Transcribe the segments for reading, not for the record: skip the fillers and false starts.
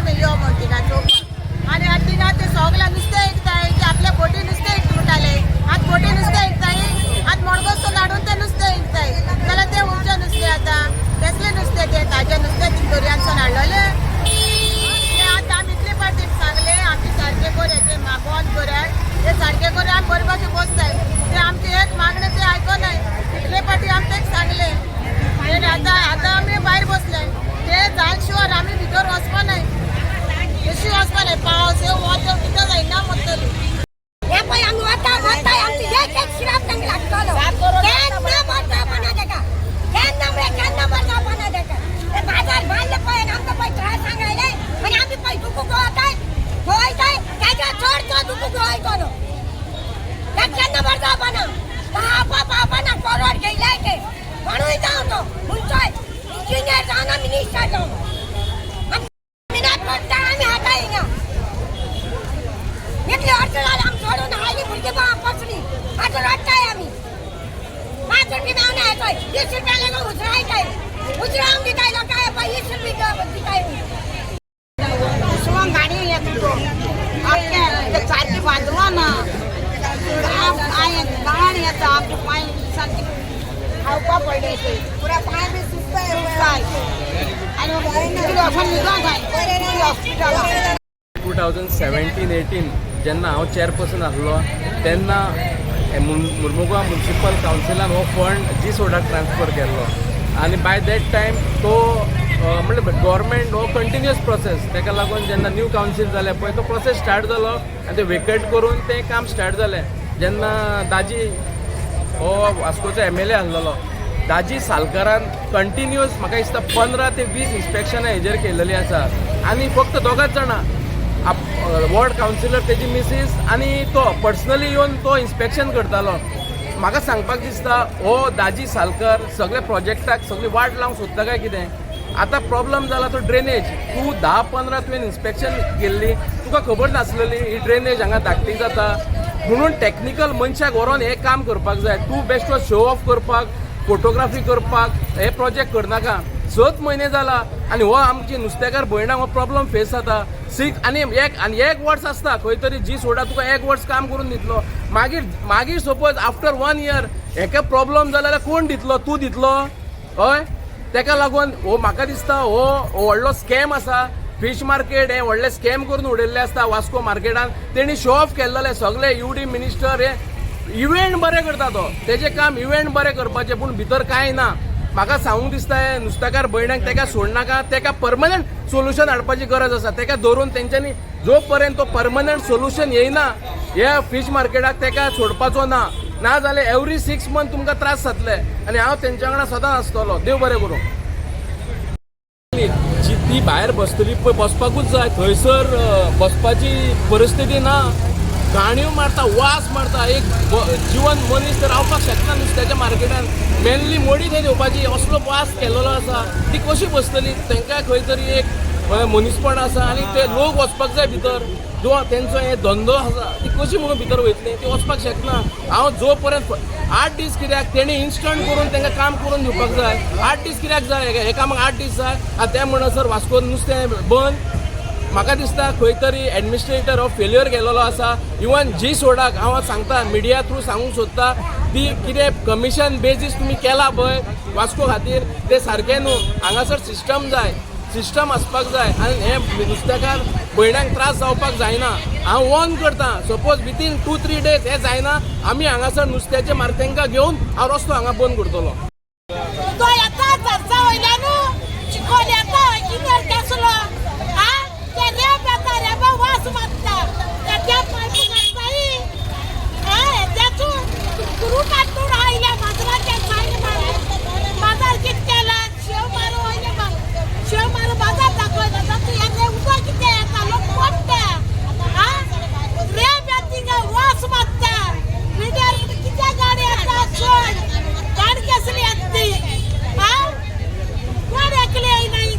तुमी यो म्हण थिंगा चोवपाक. आनी आतां थिंगा ते सगळें नुस्तें विकताय, ते आपल्या बोटी नुस्तें विकता म्हणटाले. आतां बोटी नुस्तें विकताय, आतां मडगांवसून हाडून ते नुस्तें विकताय. जाल्यार तें खंयचें नुस्तें आतां? कसलें नुस्तें तें? ताजें नुस्तें थिंग दर्यांतसून हाडलेलें तें? आतां आमी इतले पाटी सांगलें, आमचें सारकें करात, तें बंद करात, ते सारकें करून आमी बरे भाशेन बसताय. ते आमचें एक मागणें ते आयकनाय. इतले पाटी आमी तेका सांगलें आनी आतां आतां आमी भायर बसले. ते जाल शिवाय आमी भितर वचपा नाय, कशी वचपा नाय. पावस येवं, वत येवं, कितें जायना, मरतली. हे पळय, आमी वता वताय, आमची एक एक शिराप तांकां लागतलो. केन्ना मर जावपाना तेका, केन्ना म्हळ्यार केन्ना मर जावपाना तेका. ते बाजार बांदले पळय आनी आमकां पळय त्रास सांगायले आनी आमी पळय दुखू गवताय गवयताय, तेज्या चड तो दुखू गवयतलो. ते केन्ना मर जावपाना, पावपा पावपाना. करोड घेयले ते कोणूय जावं, तो खंयचोय इंजिनियर जावं ना मिनिस्टर जावं, आमी पडटा. आमी हाताय हिंगा इतली वर्सां जाली, आमी सोडून आयली. भुरगीं बसली, आतां रडटाय आमी. 5 रुपया मेवना येतोय, 20 रुपया लेगून उजरायताय, उजरावन दिताय लोकांक. पळय, 20 रुपया दिताय. उसळोन गाडी येता तो आमचे सारकी बांदवा ना. घाण येता आमचे पांय, सारकी खावपा पडले. पुरा पांय बी सुजताय. आनी तिकडे वचोन न्हिदोंक जाय हॉस्पिटलाक. 2017-18 जेन्ना हांव चेअरपर्सन आसलो तेन्ना मुर्मुगांव म्युनिसिपल कावन्सिलान हो फंड जी सोडाक ट्रान्सफर केल्लो आनी बाय that time तो म्हणल्यार गव्हर्मेंट हो कंटिन्युअस प्रोसेस. ताका लागून जेन्ना न्यू कावन्सील जालें पळय, तो प्रोसेस स्टार्ट जालो आनी ते वेकेट करून तें काम स्टार्ट जालें. जेन्ना दाजी हो वास्कोचो एमएलए आसलेलो, दाजी सालकारान कंटिन्युअस म्हाका दिसता 15 ते 20 इन्स्पेक्शनां हेजेर केलेलीं आसा. आनी फक्त दोगांच जाणां, वॉर्ड कावन्सिलर, तेजी मिसीस आनी तो पर्सनली येवन तो इन्स्पेक्शन करतालो. म्हाका सांगपाक दिसता, हो दाजी सालकर सगळे प्रोजेक्टाक सगळी वाट लावंक सोदता काय कितें? आतां प्रॉब्लम जाला तो ड्रेनेज. तूं 10-15 तुवें इन्स्पेक्शन केल्ली, तुका खबर नासलेली ही ड्रेनेज हांगा धाकटी जाता म्हणून? टॅक्निकल मनशाक व्हरोन हें काम करपाक जाय. तूं बेश्टो शो ऑफ करपाक, फोटोग्राफी करपाक हे प्रोजेक्ट करनाका. 6 म्हयने जाला आनी हो आमची नुस्तेकार भयणांक हो प्रॉब्लम फेस जाता. सिक्स आनी एक आनी एक वर्स आसता खंय तरी जी सोडा तुका एक वर्स काम करून दितलो. मागीर मागीर सपोज आफ्टर वन इयर हेका प्रॉब्लम जाला जाल्यार कोण दितलो? तूं दितलो? हय, तेका लागून हो म्हाका दिसता हो हो व्हडलो स्कॅम आसा. फिश मार्केट हे व्हडले स्कॅम करून उडयल्ले आसता वास्को मार्केटान. तेणी शो ऑफ केल्लेले सगळे युडी मिनिस्टर हे इव्हेंट बरें करता तो, तेजें काम इव्हेंट बरें करपाचें, पूण भितर कांय ना. म्हाका सांगूंक दिसता, हे नुस्तेकार भयणांक तेका सोडनाका. तेका परमनंट सोल्युशन हाडपाची गरज आसा. तेका धरून तेंच्यांनी जो पर्यंत तो परमनंट सोल्युशन येयना ह्या फिश मार्केटाक, तेका सोडपाचो ना. ना जाल्यार एवरी 6 मंथ तुमकां त्रास जातले आनी हांव तेंच्या वांगडा सदांच आसतलो. देव बरें करूं. जी ती भायर बसतली पळय, बसपाकूच जाय. थंयसर बसपाची परिस्थिती ना. घाणयो मारता, वास मारता. एक जिवन मनीस तर रावपाक शकना नुस्त्याच्या मार्केटान. मेनली मोडी थंय घेवपाची, असलो वास केलेलो आसा. ती कशी बसतली? तांकां खंय तरी एक मनीसपण आसा आनी ते लोक वचपाक जाय भितर. जो तेंचो हे धंदो आसा, ती कशी म्हणून भितर वयतली? ती वचपाक शकना. हांव जो पर्यंत 8 दीस कित्याक, तेणी इन्स्टंट करून तांकां काम करून दिवपाक जाय. 8 दीस कित्याक जाय? हे कामाक 8 दीस जाय? आनी ते म्हणसर वास्कोन नुस्तें बंद. म्हाका दिसता खंय तरी एडमिनिस्ट्रेटर हो फेल्युअर गेलेलो आसा. इवन जी सोडाक हांव सांगता, मिडिया थ्रू सांगूंक सोदता, ती कितें कमिशन बेजीस तुमी केला पळय वास्को खातीर, ते सारकें न्हू. हांगासर सिस्टम जाय, सिस्टम आसपाक जाय आनी हे नुस्तेकार भयणांक त्रास जावपाक जायना. हांव वॉर्न करता, सपोज विथीन 2-3 डेज हे जायना, आमी हांगासर नुस्त्याचे मार तांकां घेवन हांव रस्तो हांगा बंद करतलो. तो येता चर्चा वयल्यान, चिकोल येता, कितें कसलो आ ते रेब येता, रेबा वास मारता. त्या पायप घालताय हा त्याचू कुरू काडून आयल्या माजराच्या सायन मारून बाजार कित केला. शेव मारू वयले, शेव मारू बाजार दाखयला. तातूंत हें उदक कितें येता, लोक पडटा. हा रेब येता थिंगा, वास मारता. मिडियार कित्या गाडी येता चड, गाडी कसली येता ती? हा कोण एकले येयना हिंगा.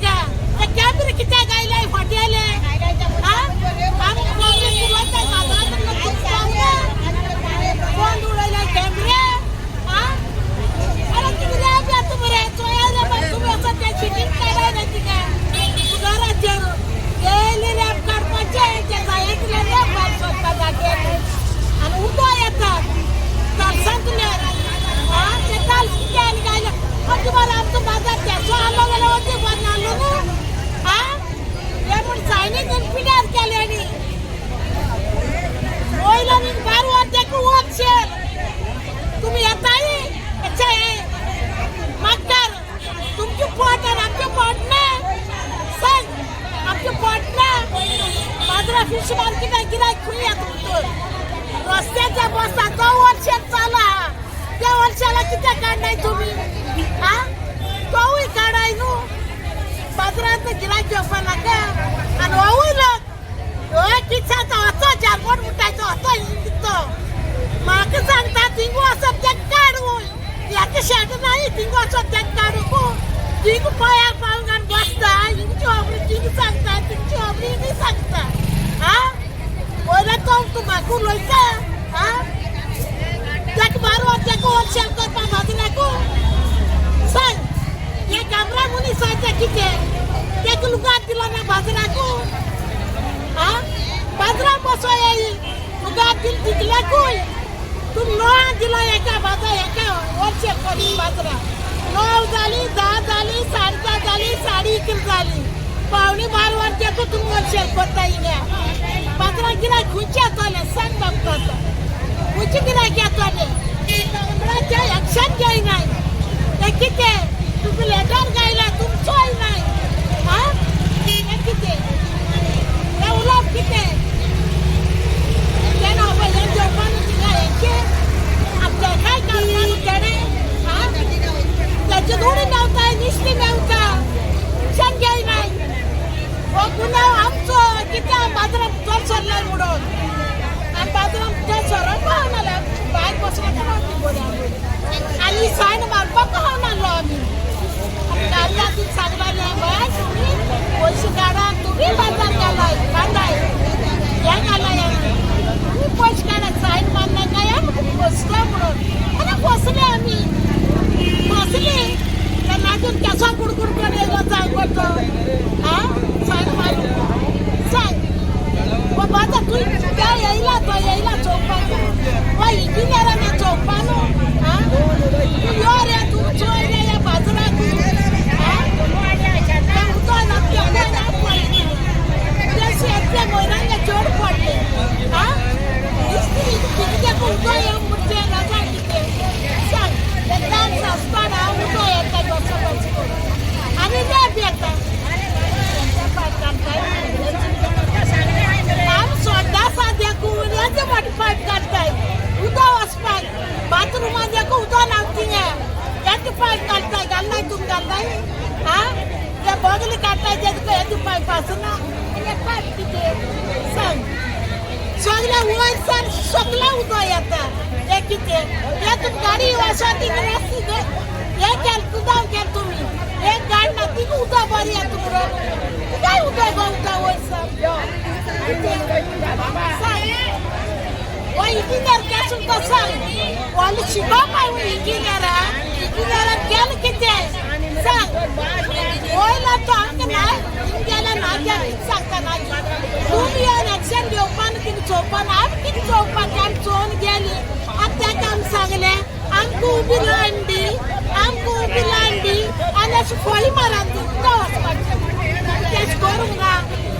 फिश मार्केटाक गिरायक खंय येता म्हणटून रस्त्याच्या बसता तो वर्षात चालू आहा त्या वर्षाला कित्याक काडनाय तुमी आ तोवूय काडाय न्हू बाजारांत गिरायक घेवपा नाका आनी होवूय लोक हो कित्याचो असो जारबोट म्हणटाय तो असो तो म्हाका सांगता थिंग वचप तें काडून हेका शेट नाही थिंग वचप तें काडूंक थिंग पांयार पावून घालून बसता हिंगची खबरी थिंग सांगता थिंगची खबरी हिंगी सांगता आ वयल्या तो तूं म्हाका उलयता आ तेका मारवा तेका होलसेल करपा बाजराकू सांग हे कामरा मनीस आसा तें कितें तेका लुगाट दिलो ना बाजराकू आ बाजरा बसो येई लुगाट दिल तितल्याकूय तूं णवां दिलो एका बाजार एका होलसेल करून बाजरा 9 जाली 10 जाली 10:30 जाली 11:30 जाली 11:45 वर तेका तूं होलसेल करता हिंगा बाजरा गिरायक खंयचें येतलें सांग म्हाका आतां खंयचें गिरायक येतलें म्हणल्यार तें एक्शन घेयनाय तें कितें तुका लेटर गायला तुमचोय नाय आ तें कितें तें उलोवप कितें तें ना हें जेवपाक थिंगा हेंचें आमचें काय करपा तेणें आ तेचे दुडी मेवता निश्टी मेवता एक्शन घेयनाय हो गुन्यांव आमचो कित्याक बाजारांत चड सरले म्हणून आनी बाजारांत चड सरोंक पावनाले भायर बसून बरें आनी सायन मारपाक पावनासलो आमी आमी आतां सांगलाले बाय तुमी पयशे काडा तुमी बाजार घालाय बांदाय हें घालाय तुमी पयशे काडा सायन मारना काय आमी बसले म्हणून आनी बसले आमी बसले तेन्ना केसो कुडकुड करून येयलो जाय तो आ सायन मारून सांग बाबा आतां तूं त्या येयला तो येयला चोवपाक वा इंजिनियरान चोवपा न्हू आ तूं यो रे तूं चोय रे ह्या बाजाराक आ तें उदक ना तें ना पडलें तें शेतले मोयरांगे चड पडलें आ कितें उदक येवंक म्हणचें रजा कितें सांग तें दाम सासपाना उदक येता बसो बसो आनी रेब येता आमी सोड्डा आसा देखून हेजे फाटी पायप काडटाय उदक वचपाक बाथरुमान देखून उदक ना थिंगा हेजे पायप काडटाय घालनाय तुमी घालनाय आ ते बगले काडटाय ते तुका हेजे पायप आसना हे पायप कितें सांग सगळें वयर सर सगळें उदक येता हें कितें हें तुमी गाडी वचोन थिंगा रस्ते हें केलें कुदांव केलें तुमी एक गाडी ना थिंगा उदक बरें येता म्हणून काय उदक गवता वयर सर सांग हो इंजिनियर केसून तो सांग व्हडलें शिकोवप हांवें इंजिनियरा इंजिनियरान केलें कितें सांग वयलो तो आमकां ना तुमगेलें ना कितें सांगता ना तुमी येवन एक्शन घेवपा न्हू कितें चोवपा ना आमी कितें चोवपाचें आमी चोवन गेली आतां ताका आमी सांगलें आमकां उबी लायन दी आमकां उबी लायन दी आनी अशी फळी मारान उदक वचपाचें तेश करूंक ना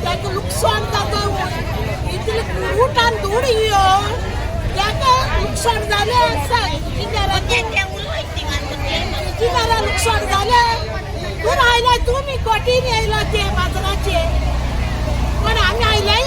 ताका लुकसाण जाता इतलें उठान धूड येवन ताका लुकसाण जालें सांग इंजिनियरा लुकसाण जालें तूं आयले तुमी कोटीन येयलो ते बाजाराचे पण आमी आयले